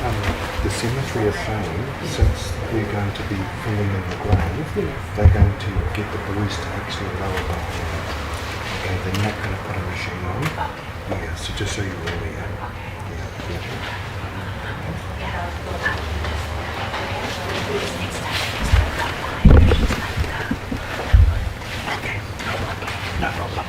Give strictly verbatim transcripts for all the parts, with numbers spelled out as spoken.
Um, the cemetery are saying, since they're going to be filling in the grave, they're going to get the boys to actually lower the hand. Okay, they're not gonna put a machine on. Yeah, so just so you're aware. Yeah, yeah. Okay, no problem.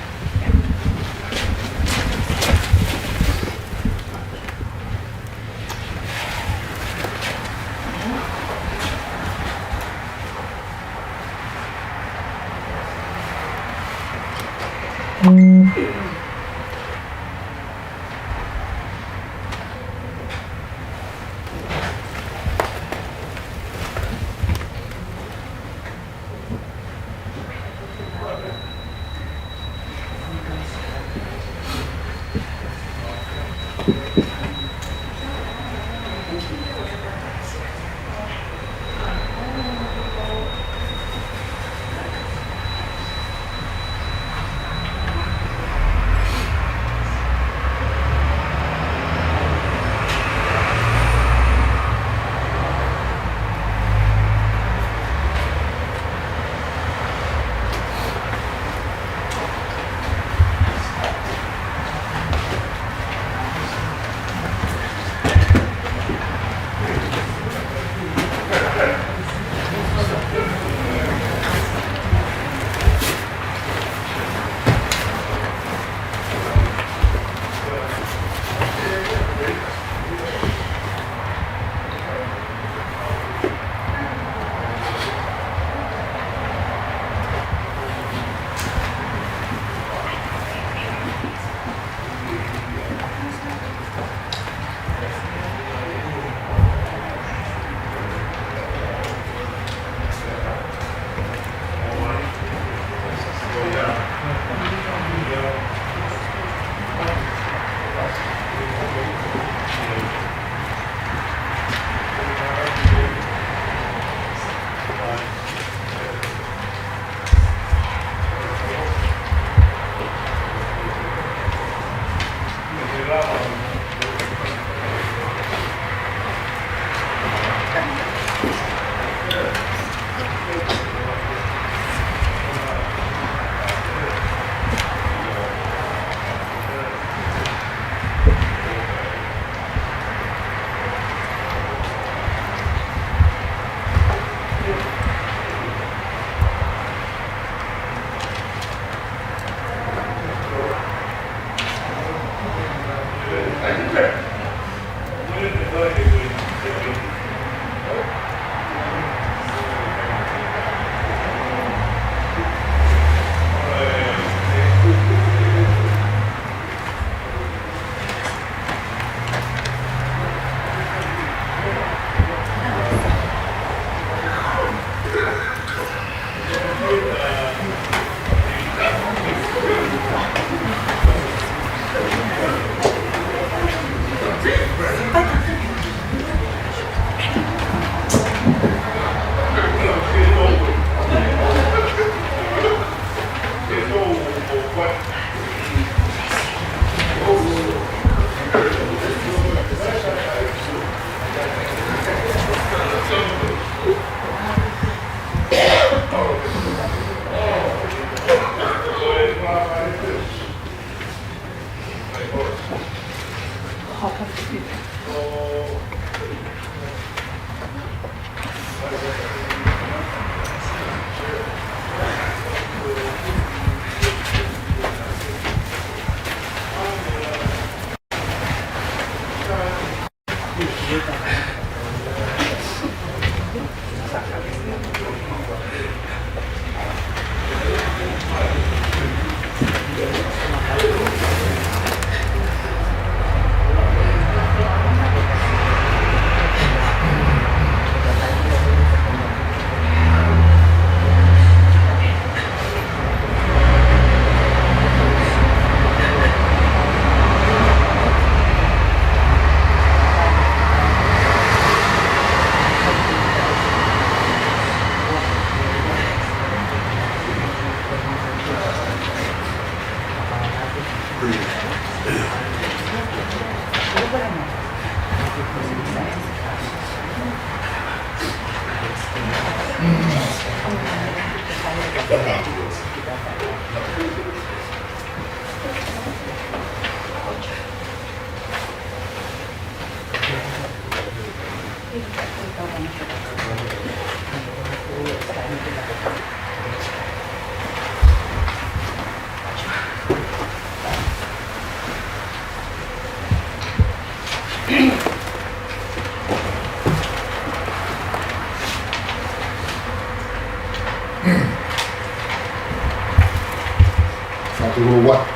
Fakatulou atu.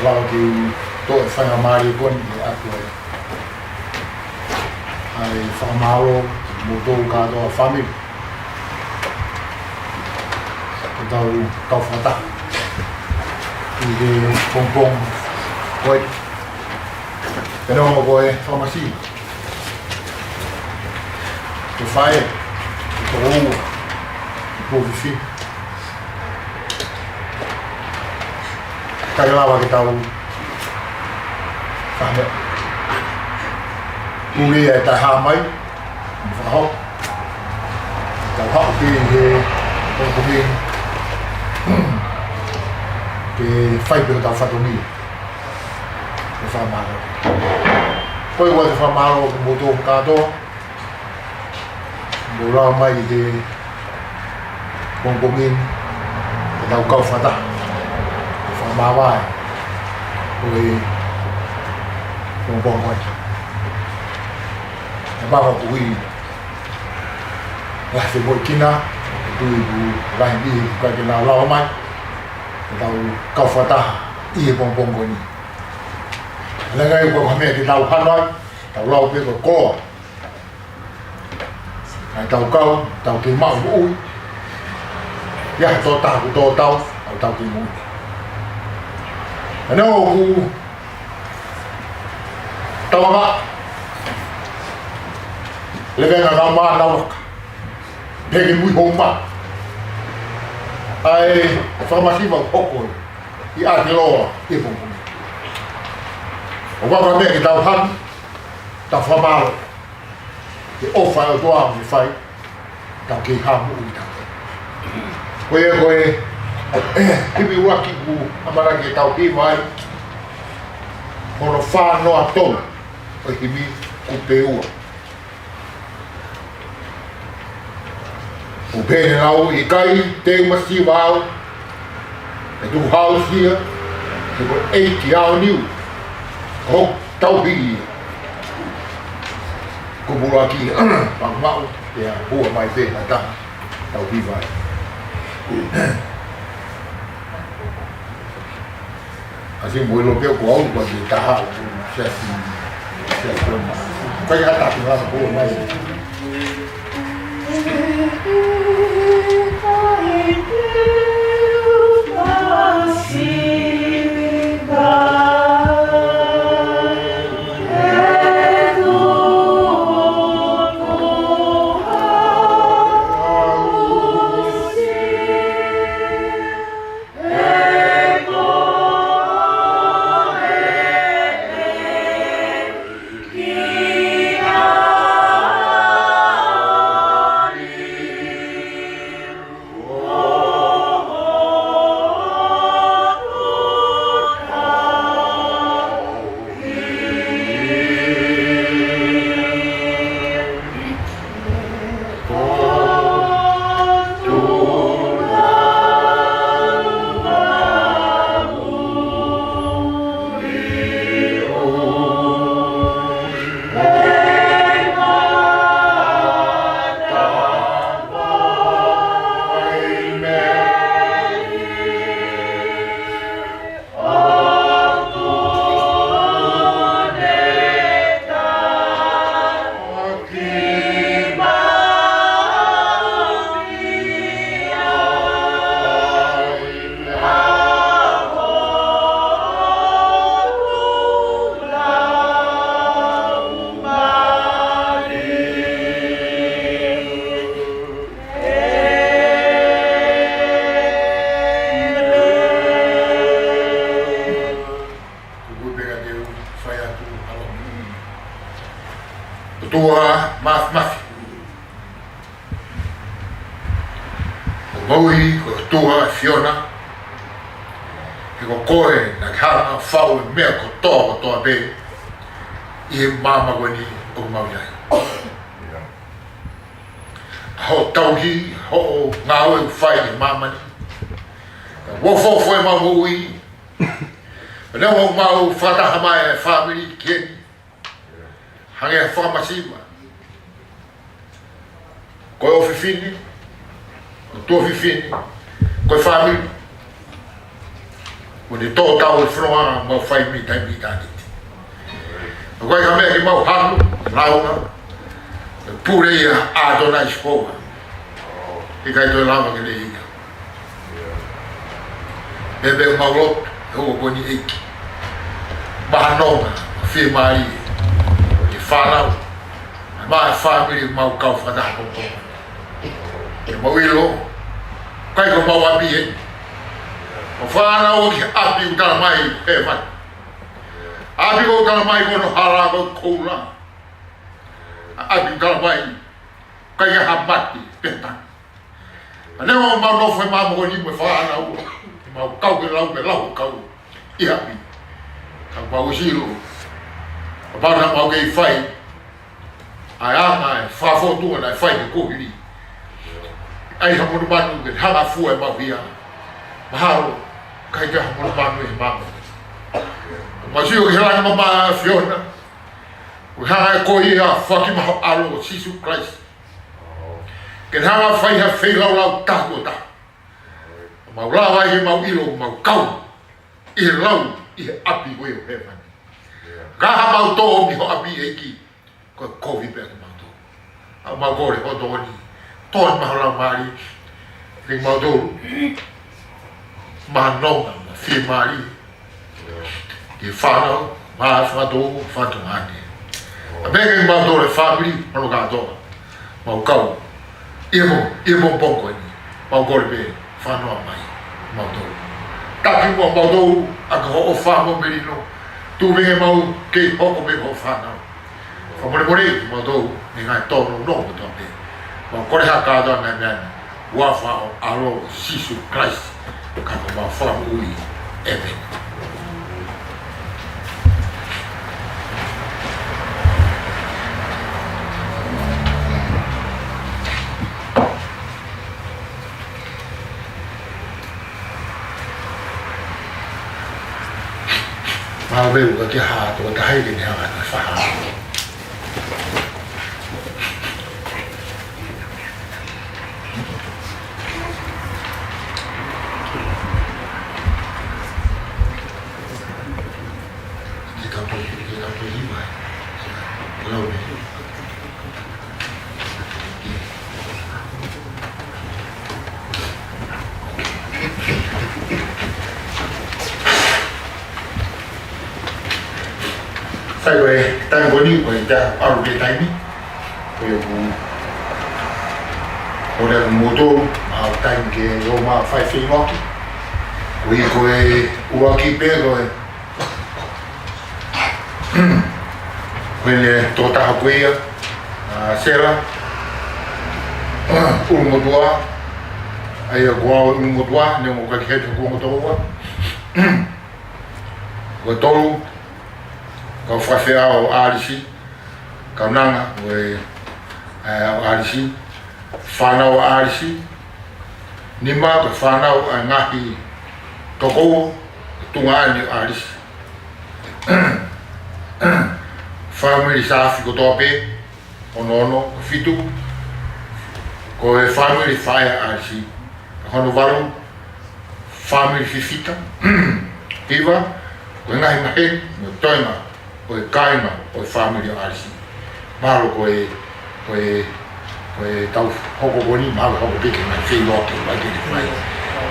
Lau ki to e faingamālie ko eni ʻoku ʻoatu ai ʻa e fakamālō ki moutolu kātoa fāmili. Ko ʻetau kau fakataha ʻi he pongipongi ko eni. Pea neongo ko e fakamasiva, ko e faʻē, ko e tokoua, ko e fefine, ʻikai lava ke tau fakameʻa. Pule ʻa e taʻehāmai, mo fakahoko. Tau haʻu ki he pongipongi ni ke fai pē hotau fatongia. Ke fakamālō. Ko e ʻoatu e fakamālō ki moutolu kātoa ʻoku mou lava mai he pongipongi ni ke tau kau fakataha, ke fakamāvae ʻa e pongipongi ko eni. ʻE pau ʻoku ʻi ai e femoʻuekina, ʻoku ou tui ʻoku lahi e niʻihi ʻoku ʻikai ke nau lava mai ke tau kau fakataha ʻi he pongipongi ko eni. Hangē ʻoku ʻikai ko ha meʻa ke tau hano ai, tau lau pē ko e koloa. ʻA ʻetau kau, tau kei maʻu moʻui. ʻI ai ha tokotaha kuo tō tau, ʻa ʻetau kei moʻui. Pea neongo ʻoku tau anga, levenga ka ma na waka, peke mui homa. ʻA e fakamasiva ʻoku hoko ʻi ʻAoteloa ʻi he pongipongi. ʻOku ʻikai ko ha meʻa ke tau hano, tau fakamālō he ʻofa ʻa e ʻOtua ʻoku ne fai, tau kei haʻu moʻui tautolu. Ko ia ko e, ʻe, himi ua ki ku amara ke tau hiva ai, hono fā noa tolu ʻo e himi, kupe ua. ʻOku pehē ʻene lau: ʻIkai te u masiva au, ʻe tuku hausia, he ko e ʻEiki aoniu, ko hoku tauhi ia. Kupu ʻuluaki, maʻumaʻu, pea hua mai pē ha taha, tau hiva ai. ʻAsi mo e lope ko au, ko e taha, sia si, sia si. Ko e hata ki la ko mai. Mafimafi. ʻOku ou ui koe ʻOtua ʻa e ʻAfiona, he ko koe naʻa ke hanga ʻo fau e meʻa kotoa kotoa pē ʻi he māmani ko eni ʻoku mau ʻi ai. ʻA hoʻo tauhi, hoʻo ngāue ʻoku fai ʻi he māmani. Kuo foʻi foʻi ʻemau moʻui. Pea neongo ʻemau fakataha mai e fāmili ki heni, hangē ha fakamasiva. Ko e ʻofefine, ko e tuofefine, ko e fāmili. Mo e tō tau e fononga mau fai mei taimi ki taimi. Ko e ʻikai ha meʻa ke mau hanu, lāunga, pule ia ʻa ʻAtonai Sihova. ʻIkai toe lava ke lei ia. Pea pea mau lotu, he ʻoku ko eni ʻEiki. Maha nonga, fiemālie, ʻo e fānau, mo e fāmili mau kau fakataha ko ko. Ke mau ʻilo, ʻikai ko homau ʻapi eni. Ko e fānau ki he ʻapi ʻoku tala mai, hēvani. ʻApi ʻoku tala mai ko hono hala ko e koula. ʻApi ʻoku tala mai, ʻikai ha mate pe tangi. Ka neongo ʻemau nofo he māmani ko eni mo e fānau, ʻemau kau ke lau, ke lau kau ʻi ʻapi. Ka mau ʻosi ʻilo, kapau naʻa mau kei fai ʻa e anga e fakafōtunga naʻe fai he kuohili, ʻai ha monumanu ke hanga fua ʻemau hia. Mahalo, ʻikai ke ha monumanu he māmani. Mau sio ki he langi mamahi ʻa e ʻAfiona, kuo hanga ʻe koe ia ʻo foaki mai ho ʻAlo ko Sīsū Kalaisi ke ne hanga ʻo fai ha feilaulau taha kuo taha. Mau lava ai ke mau ʻilo, mau kau ʻi he lau ʻi he ʻapi ko ia ʻo hēvani. Ka haʻamau tō mei ho ʻapi ʻEiki, ko e kovi pē kimautolu. ʻOku mau kole ho tokoni, tokoni mai ho Laumālie kiate kimautolu. Maha nonga, maha fiemālie ki he fānau, maha fānau, fānau ane. ʻA pē ke mau tole fāmili, hono kātoa. Mau kau ʻi he mo, ʻi he pongipongi ko eni. Mau kole pē, fanongo mai kimautolu. Taki muʻa kimautolu ʻaki hoʻo ʻofa mo e melino. Tuku pē ke mau kei hoko pē ko hoʻo fānau. Fakamolemole kimautolu mei he ngaahi tōnounou kotoa pē. Mau kole ha kātoa ngaahi meʻa ni, huafa ho ʻAlo ko Sīsū Kalaisi, ko homau Fakamoʻui. ʻĒmeni. Mau veu ka ke ha to ta hai ke ne hanga ʻo fai ha. Ke ka pui, ke ka pui mai. Lau ne. Sai, ko e taimi ko eni, ko e taha ʻalu pē taimi. Ko ia ʻoku, ko ia ʻoku moutolu, ʻa e taimi ke ō mai ʻo fai feʻiloaki. Ko ia ko e ʻuluaki pē, ko e Ko ʻene tokotaha ko ia, ʻa Sela ʻUlumotuʻa, ʻa ia ko au ʻUlumotuʻa, neongo ʻikai ke hete ko ʻUlumotuʻa. Ko e tolu, kau fakafeʻao ʻo ʻAlisi, kaunanga ʻo e, ʻa, ʻo ʻAlisi, fānau ʻa ʻAlisi. Nima, ko e fānau ʻa e ngaahi tokoua, tuongaʻane ʻo ʻAlisi. Fāmili Saafi kotoa pē, ono ono. Ko e fitu, ko e fāmili Faʻē ʻa ʻAlisi. Ko hono valu, fāmili Fifita. Hiva, ko e ngaahi maheni mo e toenga ʻo e kāinga ʻo e fāmili ʻo ʻAlisi. Mahalo ko e, ko e, ko e tau hoko ko eni, mahalo hoko pē ke ngai fei loa ke vai ke ne fai.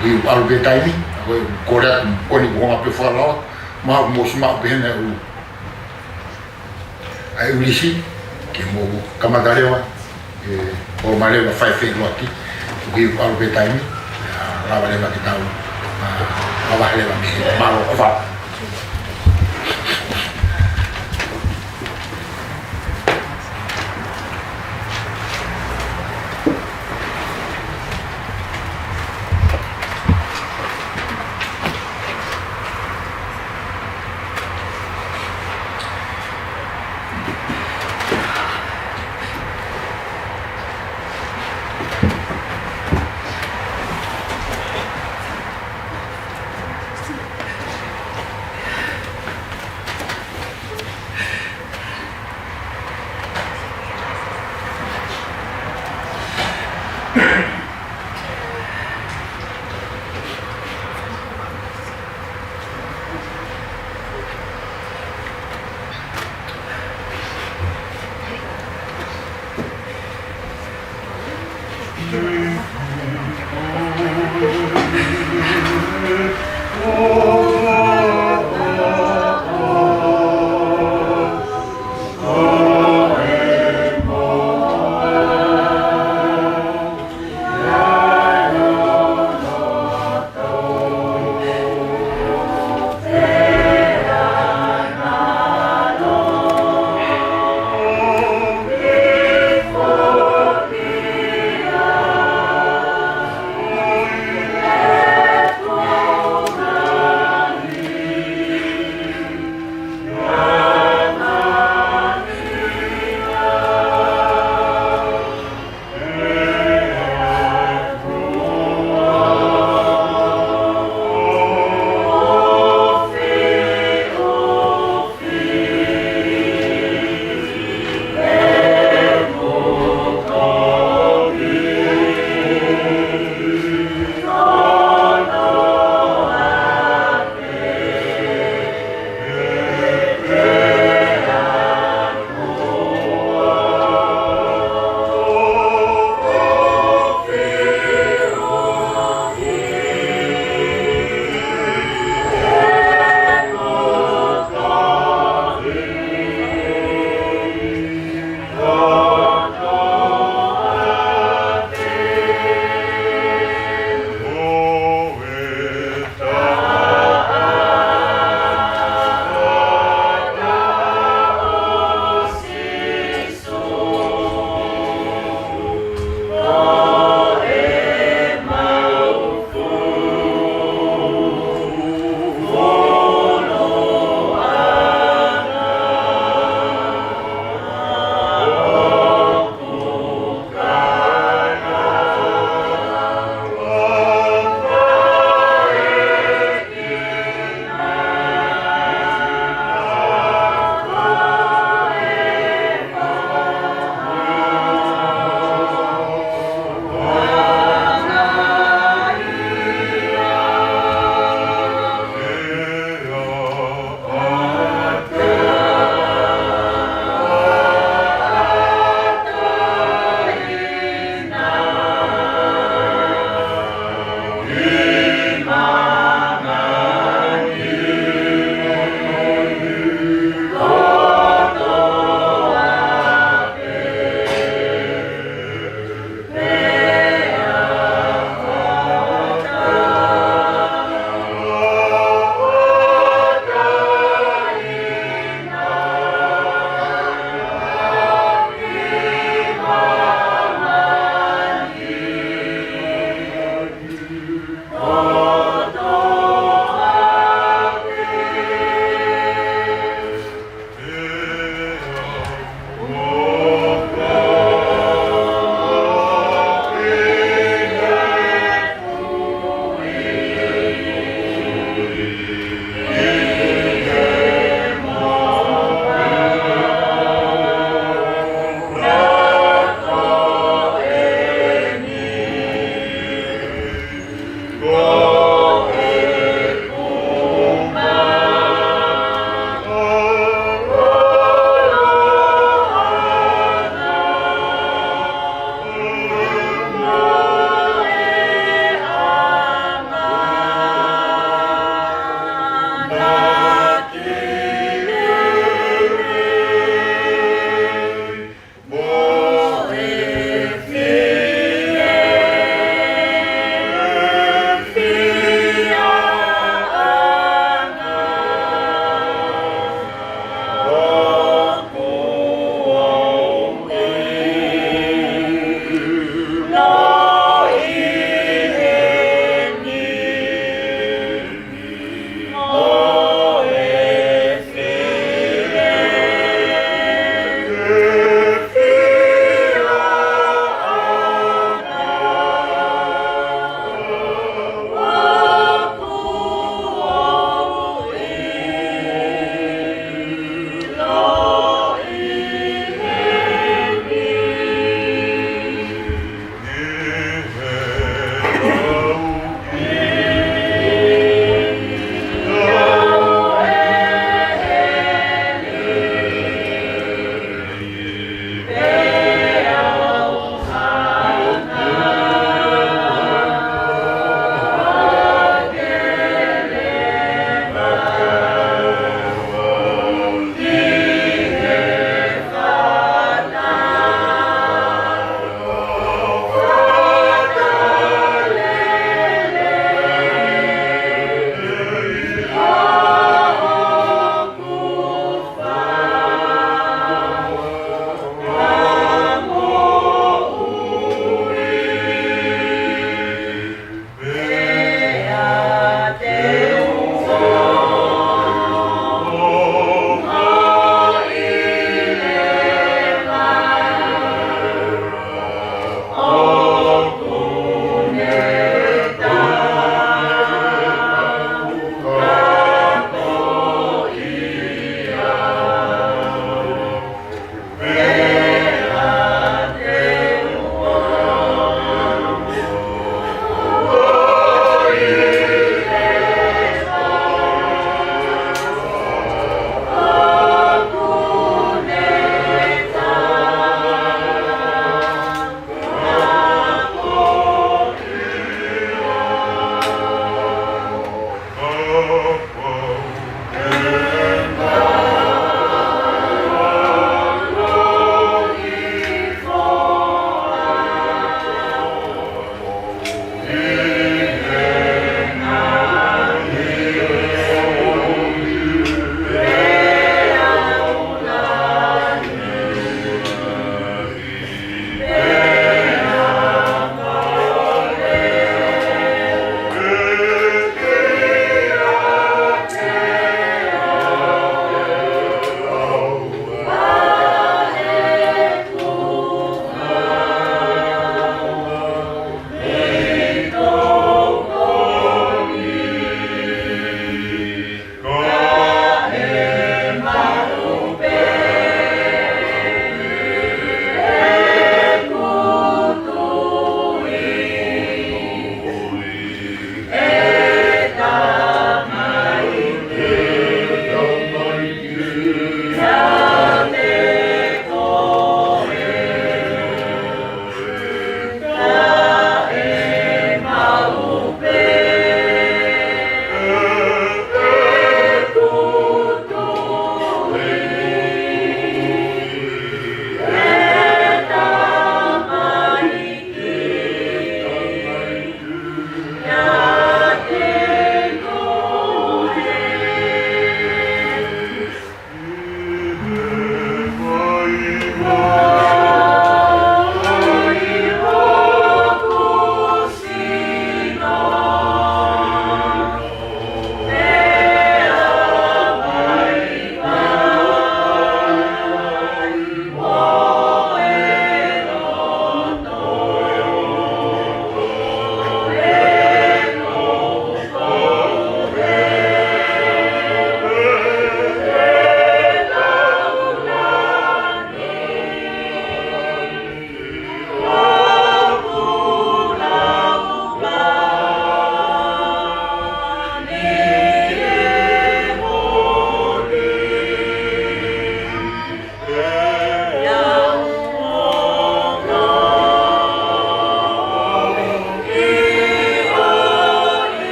ʻI ʻalu pē taimi, ko e kole atu ko eni kuo hanga pē fakalaoa, mahalo mo si maʻu pē hena ʻu ʻa e ʻulisi, ke mou kamata leva, ʻe, ʻo maleva fai feʻiloaki, ʻoku ʻi ai ʻalu pē taimi, ʻa, lava leva ke tau, ʻa, lava leva mei he mālō ʻofa.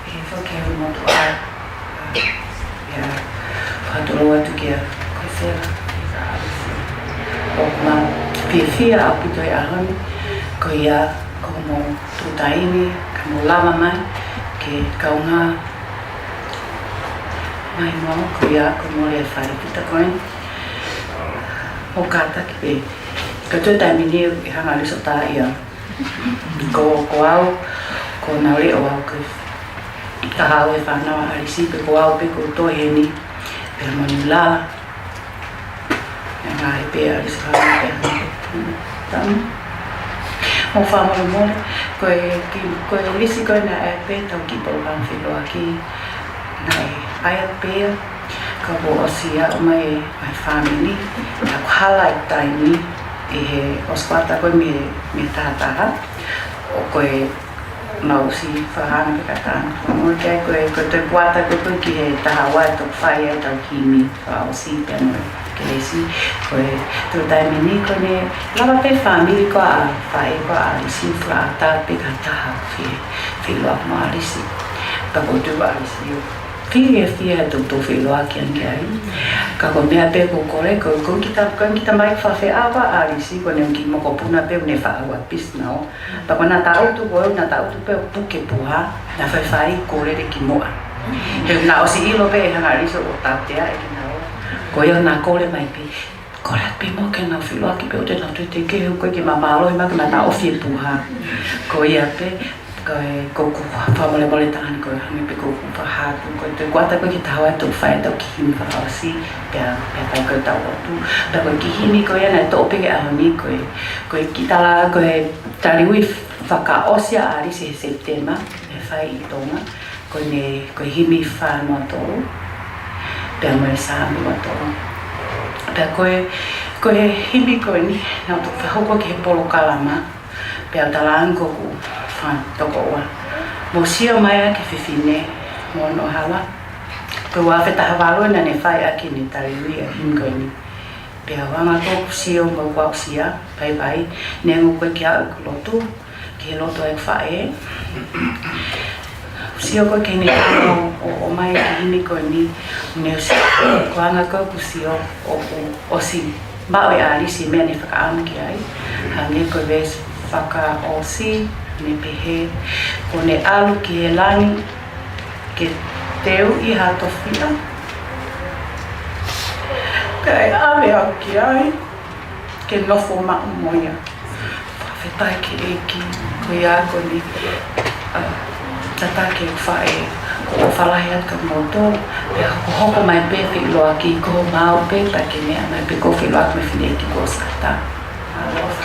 Ke foki atu mo tuʻa. ʻIa, fakatulou atu kia Koisela. ʻOku mau fiefia ʻaupito he ʻaho ni, ko ia ko hoʻomou tuʻu taimi, ka mou lava mai ke kaungā mai mo au, ko ia ko Mole Faifita Koen. ʻO kātaki pē. Ka ko e taimi ni ʻe hanga ʻe Alice ʻo tā ia. Ko, ko au, ko Naule ʻo au ko e taha ʻo e fānau ʻa Alice, pea ko au pē ko e toe heni, pea mo Nula, ʻe ngaahi pē ʻa Alice fānau pē. Tamu. Mou fakamole, ko e ki, ko e lisi ko ena ʻa e pē tau ki polokalama feʻiloaki naʻe ʻai pē ia. Ka kuo ʻosi aʻu mai ʻa e fāmili, ka ko e hala ʻi taimi ʻi he ʻosi pata ko e mei, mei tahataha, ʻo ko e mau ʻosi fakahana pē ka tāna. Ko e mole ki ai ko e, ko e toe kuata ko e, ko e ki he taha ua ʻe toki fai ai ʻetau himi fakaʻosi pea mo e kelesi. Ko e toe taimi ni ko ʻene lava pē fāmili ko ē ʻa faʻē ko ē ʻa Alice ʻo fakaʻatā pē ka taha fie, feʻiloaki mo Alice. Ka ko e tuʻu ʻa Alice ʻo fili e fie he toutou feʻiloaki ange ai. Ka ko e meʻa pē ʻoku ou kole, ko, ko e kiʻi ta-, ko e kiʻi tamai fakafeʻao ʻa Alice, ko ʻene kiʻi mokopuna pē ʻoku ne faʻa ua pisi nao. Pea ko ʻena tangutu ko ē, ʻena tangutu pē ʻo puke puha, naʻa faifai ko e lele ki muʻa. He naʻe ʻosi ʻilo pē ʻe he ʻa Alice ʻo tautea e kinaua. Ko ia naʻa kole mai pē. Ko e lahi pē mo ke nau feʻiloaki pē ʻo te nau te te ke he ʻoku ʻikai ke ma mālohi ma ke ma taʻofi e puha. Ko ia pē, ko e, ko ʻeku fakamolemole taha ni ko e hangē pē ko ʻeku fakahā atu, ko e toe kuata ko e ki taha atu fai atu ki himi fakaʻosi, pea, pea fai ko e tau atu. Pea ko e kiʻi himi ko ia naʻe toʻo pē ki he ʻaho ni ko e, ko e kiʻi tala, ko e taliui fakaʻosi ʻa ʻAlisi he Sepitema, ʻe fai ʻi Tonga. Ko ʻene, ko e himi fā noa tolu, pea mo e Saame ua tolu. Pea ko e, ko e himi ko eni, naʻa ku toe fakahoko ki he polokalama, pea u talaange ko ʻeku fanga tokoua. Mou sio mai ā ki he fefine, mo hono hala. Ko e ua afe taha valu naʻa ne fai ʻaki ʻene taliui ʻa e himi ko eni. Pea u hanga ʻo sio mo ʻeku aʻusia, vaivai, neongo ko e ʻikai ke u lotu, ki he lotu ʻa ʻeku faʻē. Sio ko ē ki heʻene hanga ʻo, ʻo, ʻomai e kiʻi himi ko eni, ne u sio, ko e hanga ko ē ʻeku sio ʻoku ʻosi maʻu ʻe ʻAlisi e meʻa naʻa ne fakaʻamu ki ai. Hangē ko e veesi fakaʻosi, ne pehē, kuo ne ʻalu ki he langi, ke teuʻi ha tofiʻa, kae ʻave au ki ai, ke nofo maʻu mo ia. Fakafetaʻi ki he ʻEiki, ko ia ko eni, ʻa, tataki ʻeku faʻē, ko e ʻofa lahi atu kia kimoutolu, pea hokohoko mai pē feʻiloaki, ko homau pē, pea ke meʻa mai pē ko e feʻiloaki mei he fineʻeiki kuo ʻosi ʻatā. Aloha.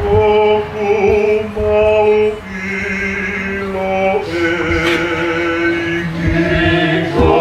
ʻOku mau ʻilo ʻEiki ko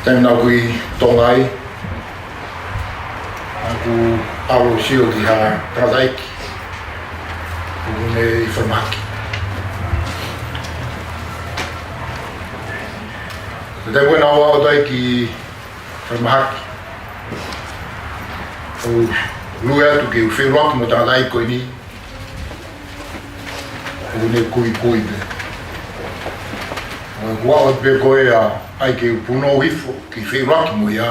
Taimi naʻa ku ʻi Tonga ai, naʻa ku ʻalu ʻo sio ki ha tangataʻeiki ʻoku ne ʻi falemahaki. Ko e taimi ko ē naʻa ku ʻalu ai ki falemahaki, ʻo lue atu ke u feʻiloaki mo e tangataʻeiki ko eni, ʻoku ne kuikui pē. ʻOku ou ʻai pē ko ia ai ke u punou hifo ke feʻiloaki mo ia,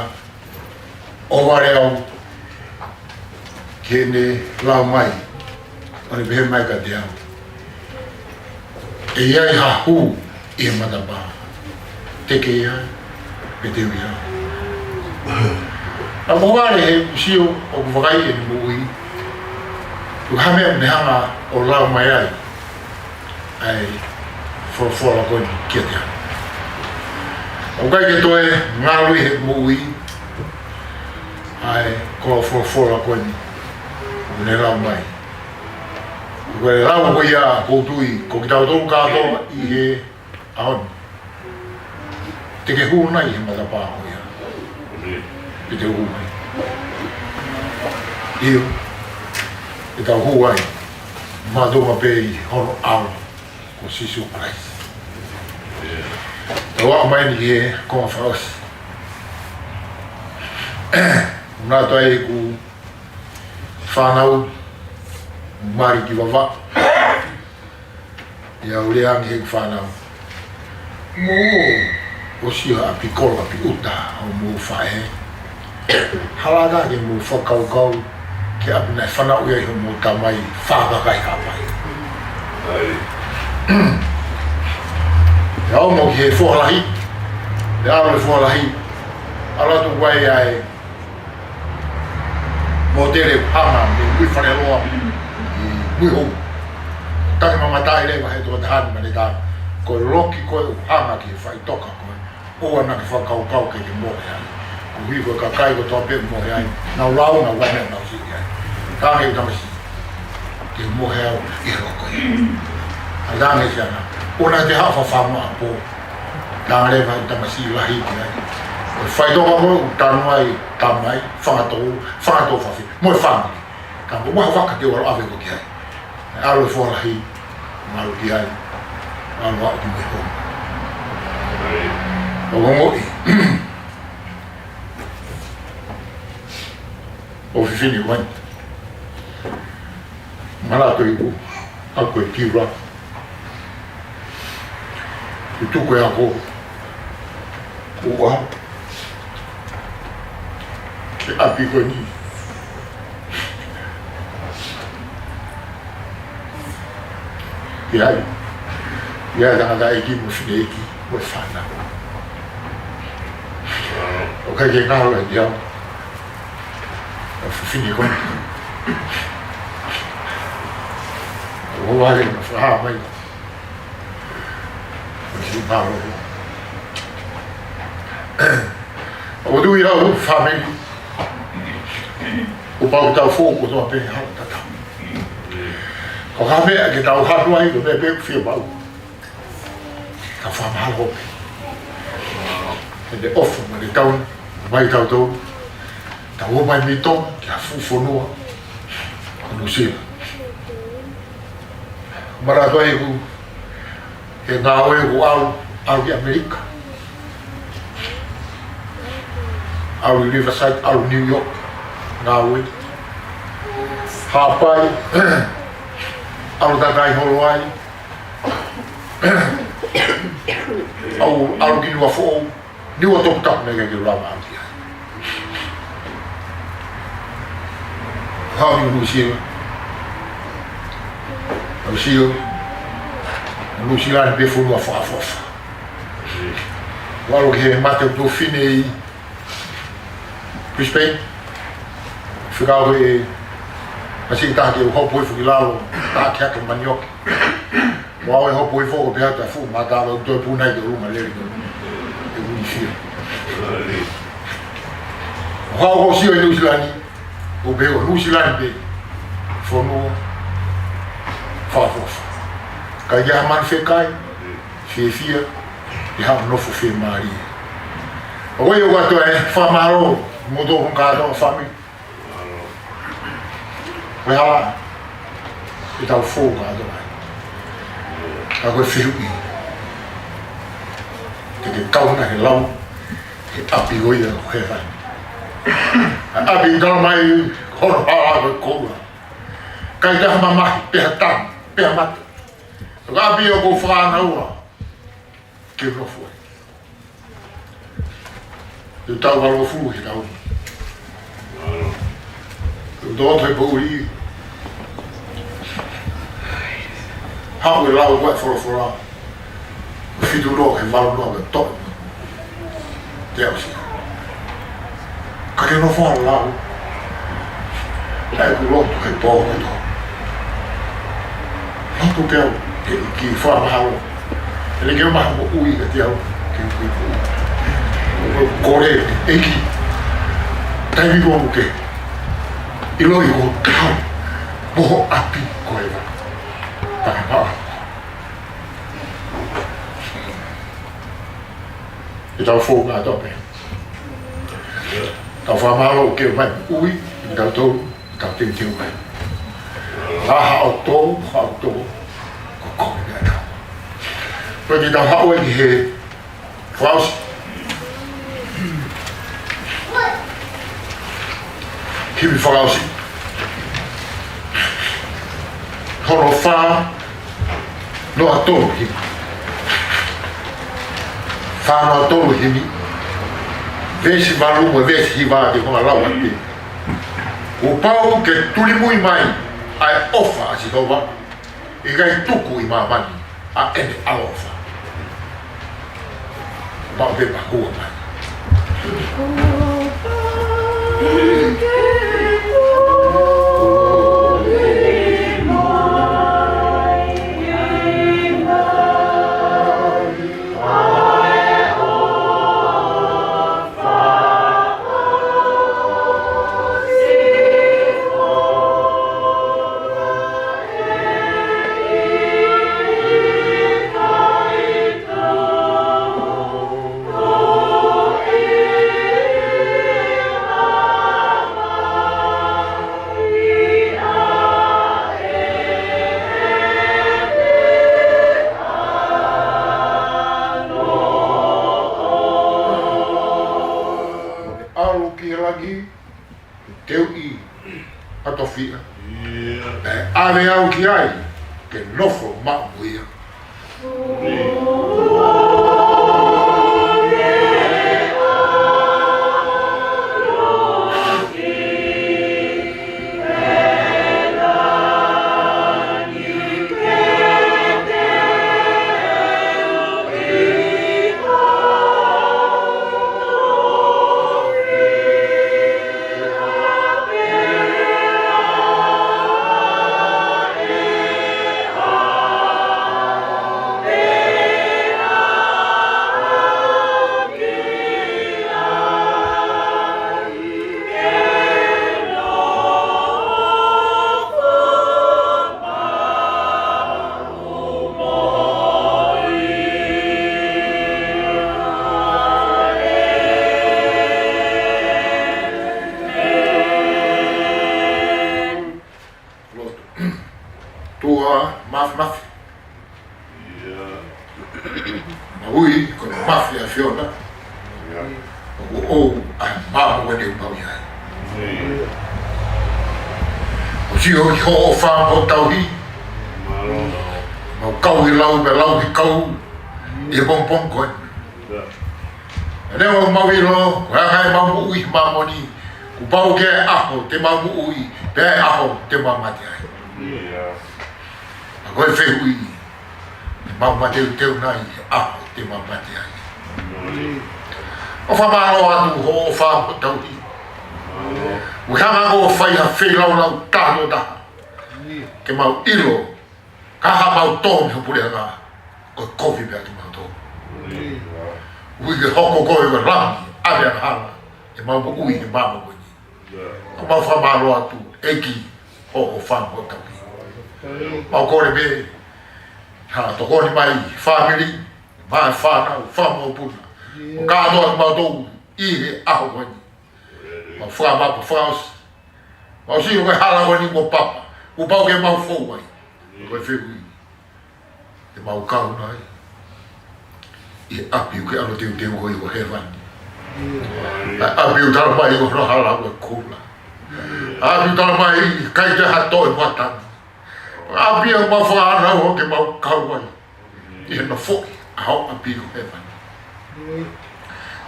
ʻo vale au ki heʻene lau mai, ʻo ne pehē mai kiate au, ʻe ʻi ai ha hū ʻi he matapā. Te ke ʻi ai, pe te u ʻi ai. Naʻa ku vale he ʻeku sio ʻoku vakai ʻene moʻui, ʻoku ʻi ai ha meʻa ne hanga ʻo lau mai ai ʻa e folofola ko eni kiate au. ʻOku ʻikai ke toe ngalu ʻi heʻeku moʻui ʻa e kau folofola ko eni ʻoku ne lau mai. Ko e lau ko ia ʻoku ou tui ko kitautolu kātoa ʻi he ʻaho ni, te ke hū nai he matapā ko ia? Pe te u hū mai? ʻIo, te tau hū ai, maʻu pē ʻi hono ʻAlo ko Sīsū Kalaisi. Tau aʻu mai eni ki he konga fakaʻosi. Manatu ai ʻeku fānau, mali ki Vavaʻu. ʻIa, u lea ange heʻeku fānau: Mou ʻosi ʻa ʻapi kolo, ʻapi ʻuta, ʻo mou faʻē. Hala ange ke mou fakakaukau ki he ʻapi naʻe fanauʻi ai hoʻomou tamai, Fakakai Haʻapai. ʻIa, ʻomai ki he Foha Lahi. ʻIa, ʻalu e Foha Lahi, ʻalu atu ai ʻa e mōtele hanga mei Muifaleloa ki Muihuhu. Taki mamata ai leva he tokotaha ni, manatu, ko e loki ko ē ʻoku hanga ki he faʻitoka ko ē, ʻoua naʻa ke fakakaukau ke ke mohe ai. Koeʻuhi ko e kakai kotoa pē ʻoku mohe ai, nau lau, nau ʻai, nau siʻi ai. Ka ʻi ai e tamasiʻi, ke mohe au ʻi he loko ia. ʻA e langi siana, ʻoua te ke haʻu fafanga pō. Ka leva e tamasiʻi lahi ki ai. Ko e faʻitoka ko ē ʻoku tanu ai tamai, fanga toʻu, fanga tuofafine mo e fāmili. Ka ko e maha faka te ʻalu ʻo ʻave koe ki ai. ʻAlu e Foha Lahi, ʻalu ki ai, ʻalu ʻo aʻu ki Muihuhu. ʻO ongoʻi ʻofefine ko eni. Manatu ʻeku ako e Piula. Tuku e ako ʻo aʻu ki he ʻapi ko eni. ʻI ai, ʻi ai e tangataʻeiki mo e fineʻeiki mo e fānau. ʻOku ʻikai ke ngalo ia. ʻOfefine ko eni. ʻO vale na faha mai. ʻO si palo. ʻOku ou tui ʻe au, fāmili, kuo pau ke tau fou kotoa pē he hala tatau. Ko e hā e meʻa ke tau hanu ai, ko e meʻa pē ʻoku fiemaʻu. Tau fakamālō pē. He ʻofa mo e tau mai tautolu, tau ō mai mei Tonga ki ha fuʻu fonua ko Nuʻusila. Manatu ai ʻeku, he ngāue ʻeku ʻalu, ʻalu ki ʻAmelika. ʻAlu Riverside, ʻalu New York, ngāue. Haʻapai, ʻalu takai holo ai. ʻAlu, ʻalu ki Nuʻuafoʻou, Niuatoputapu, naʻe ʻikai ke u lava ʻalu ki ai. Haʻu ki Nuʻusila. Nuʻusila. Nuʻusila ni pē fonua fakaʻofoʻofa. ʻAlu ki he mate ʻo e tuofefine ʻi Brisbane. Fekau he masiʻi taha ke u hopo hifo ki lalo, taha ke hake manioke. Ua ʻo e hopo hifo ko e pehē atu e fuʻu mata ʻo e toe puna ʻi ʻolunga lele ko e ʻuhi fia. ʻO haʻu ʻo sio ʻi Nuʻusila ni, ʻo pehē ʻa Nuʻusila ni pē fonua fakaʻofoʻofa. Ka ʻi ai ha manu fekai, fiefia, ʻi haʻo nofo fiemālie. ʻOku ou ʻoatu e fakamālō, mo tō hon kātoa fāmili. Ko e hala ʻetau fou kātoa ai. Ka ko e fehuʻi, te ke kau na he lau, he ʻapi ko ia ʻo hēvani? ʻApi tala mai hono hala ko e koula. ʻIkai ha mamahi, pe ha tangi, pe ha mate. Ko e ʻapi ʻoku ou fānaua ke nofo ai. Te u taʻu valungofulu he taʻu ni. Te u tō atu he poʻuli. Haʻu e lau ko e folofola. Fitu noa ki he valu noa ko e toʻo. Te u ʻosi. Ka ke nofo ʻo lau. ʻA ʻeku lotu he pō kotoa. Lotu pē au, ʻEiki, fakamahalo. ʻEiki, ke maha mo ui ka te au, ke, ke, ke, ko e kole, ʻEiki. Taimi ko ē ke ʻiloʻi ko e kau mo ho ʻapi ko e va. Pake maʻa. ʻEtau fou kātoa pē. Tau fakamālō ke mai ui, ʻetau tau, ʻetau teuteu mai. Ka haʻo tō, haʻo tō, ko koe pē ʻa tau. Ko e tau haʻu eni he Fakaʻosi. Himi fakaʻosi. Hono fā noa tolu himi. Fā noa tolu himi. Veesi valu mo e veesi hiva te u hanga lau atu. Kuo pau ke tulimui mai ʻa e ʻofa ʻa Sihova, ʻikai tuku ʻi māmani ʻa ʻene ʻaloʻofa. Mau pē pahua mai. ʻAlu ki he langi, teuʻi ʻa e tofiʻa. ʻIo. Pea ʻave au ki ai, ke nofo maʻu mo ia. Lotu. ʻOtua Māfimafi. ʻIo. Maui, ko e mafi ʻa e ʻAfiona. ʻIo. ʻOku ʻoʻou ʻa e maama ʻoku mau ʻi ai. ʻIo. ʻOsi ʻoku ʻi hoʻo ʻofa mo e tauhi. Mālō. Mau kau ʻi he lau, pea lau ʻi he kau. ʻI he pongipongi ko eni. ʻIo. Pea neongo ʻemau ʻilo, ko e anga ʻemau moʻui he māmani, kuo pau ke ʻi ai e ʻaho te mau moʻui, pea ʻi ai e ʻaho te mau mate ai. ʻIo. Ka ko e fehuʻi, te mau mateuteu nai he ʻaho te mau mate ai? ʻIo. ʻOku fakamālō atu hoʻo ʻofa mo e tauhi. ʻIo. ʻOku hanga ʻo fai ha feilaulau taha noa taha. ʻIo. Ke mau ʻilo, ka haʻamau tō mei ho puleʻanga, ko e kovi pē ʻa kimautolu. ʻIo. ʻOku ʻikai ke hoko koe ko e langi, ʻave angahala, ʻemau moʻui he māmani ko eni. ʻIo. ʻOku mau fakamālō atu, ʻEiki, hoʻo ʻofa mo e tauhi. ʻIo. Mau kole pē, ha tokoni mai, fāmili, mo e fānau, fānau puna. ʻIo. Kātoa kimautolu, ʻi he ʻaho ko eni. Mau fakamapu fakaʻosi. Mau sio ko e hala ko eni mo papa. Kuo pau ke mau fou ai. Ko e fehuʻi. Te mau kau nai ʻi he ʻapi ʻoku ke ʻalu teuteu koe ʻi hēvani? ʻA e ʻapi ʻoku talamai ʻoku hala ʻo e koula. ʻApi ʻoku talamai ʻikai toe ha toe mo ha tangi. ʻApi ʻoku mau fakaʻānaua ke mau kau ai ʻi he nofoʻi ʻa hoʻo ʻapi ʻo hēvani.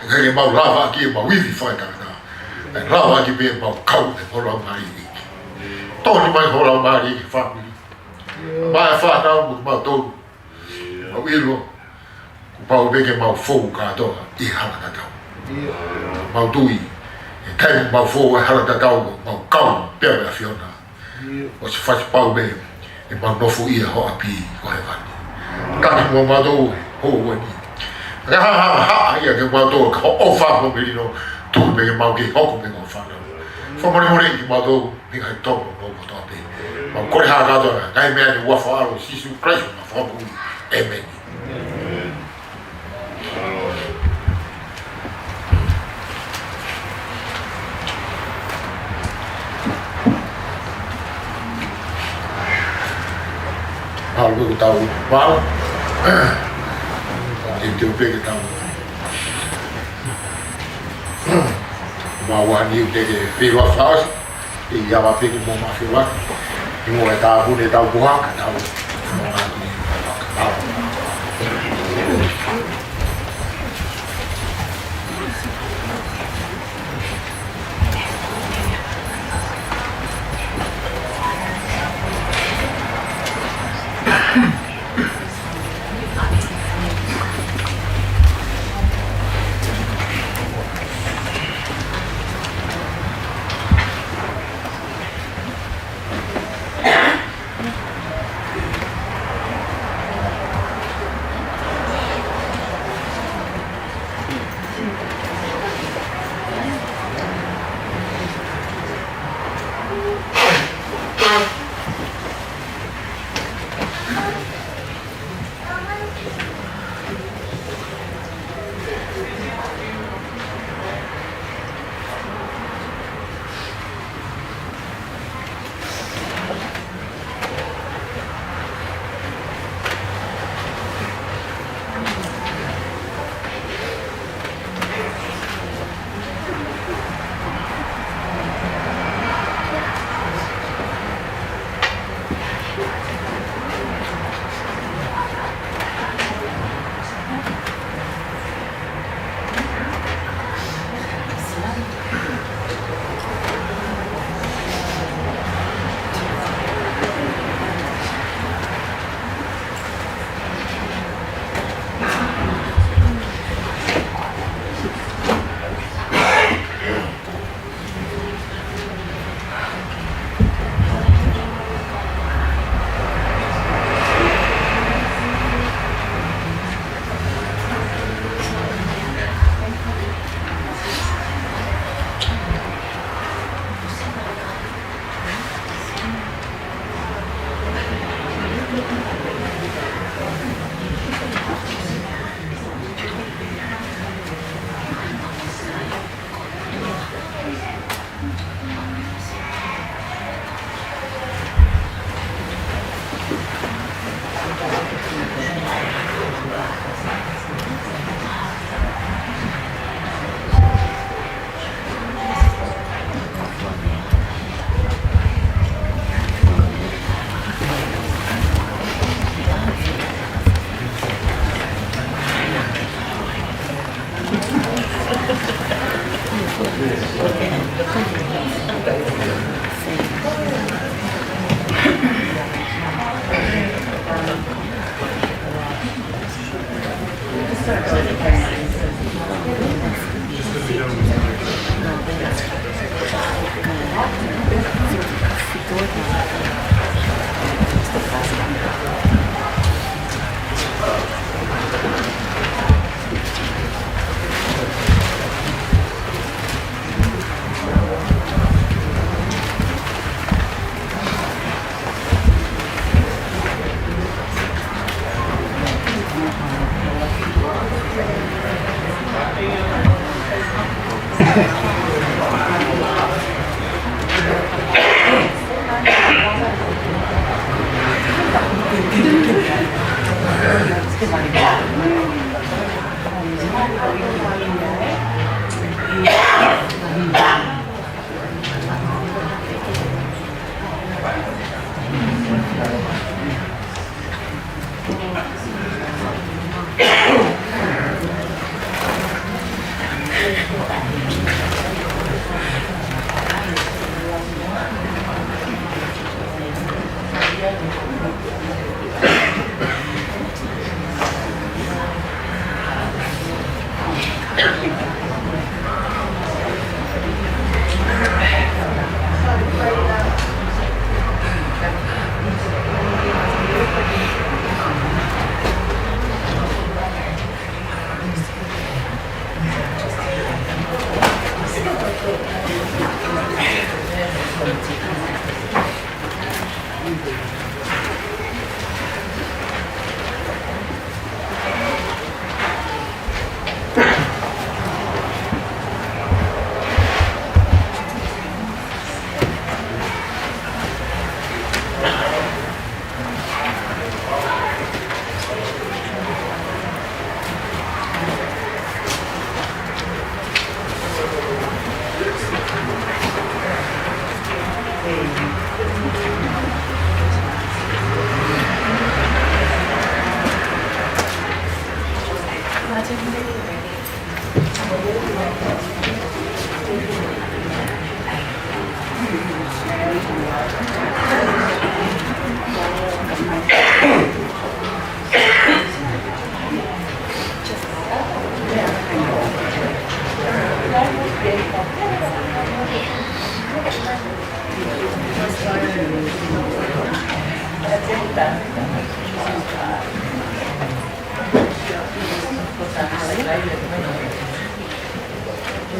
ʻIkai ke mau lavaʻaki ʻemau ivi fakaetangata. ʻE lavaʻaki pē ʻemau kau he Laumālie ʻEiki. Tokoni mai ho Laumālie ʻEiki he fāmili. Mo e fānau mo kimautolu. Mau ʻilo, kuo pau pē ke mau fou kātoa ʻi he hala tatau. Mau tui, he taimi mau fou he hala tatau, mau kau pē mo e ʻAfiona. ʻIo. ʻOsi fasi pau pē ʻemau nofoʻia ho ʻapi ko hēvani. Taki muʻa mautolu he houa ni. Ka ha, ha, ha, ia ke mautolu, ka hoʻo ʻofa mo e melino, tuku pē ke mau kei hoko pē ko e fānau. Fakamolemole kimautolu, mei he ngaahi tono kotoa pē. Mau kole ha kātoa, ngaahi meʻa ni he huafa ho ʻAlo Sīsū Kalaisi, ko homau Fakamoʻui. ʻĒmeni. Mālō, ko e tau, mālō. Teuteu pē ke tau. Mau wani u te ke filo faos, ʻi he ava piki mo ma filo. ʻI mo e tāpuni e tau puhaka, tau.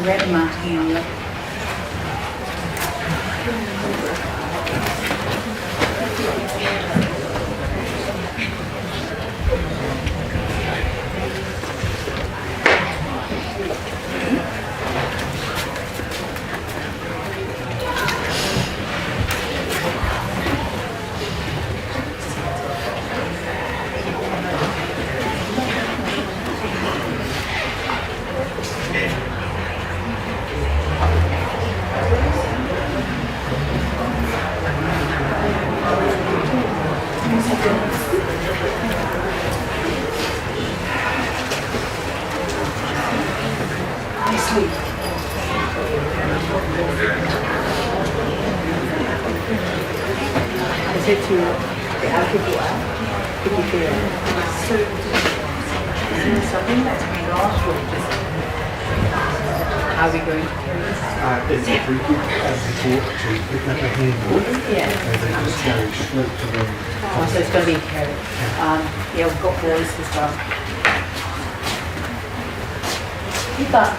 Red mark handler. Is it too, the algebra? Could you feel it? So, is there something that's been lost or just, are we going to? Uh, if we could, uh, support to pick up a handle, yeah, and then just go straight to the. Oh, so it's gonna be carried. Um, yeah, we've got boys as well. Keep up.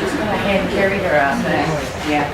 Just gonna hand carry her out there. Yeah.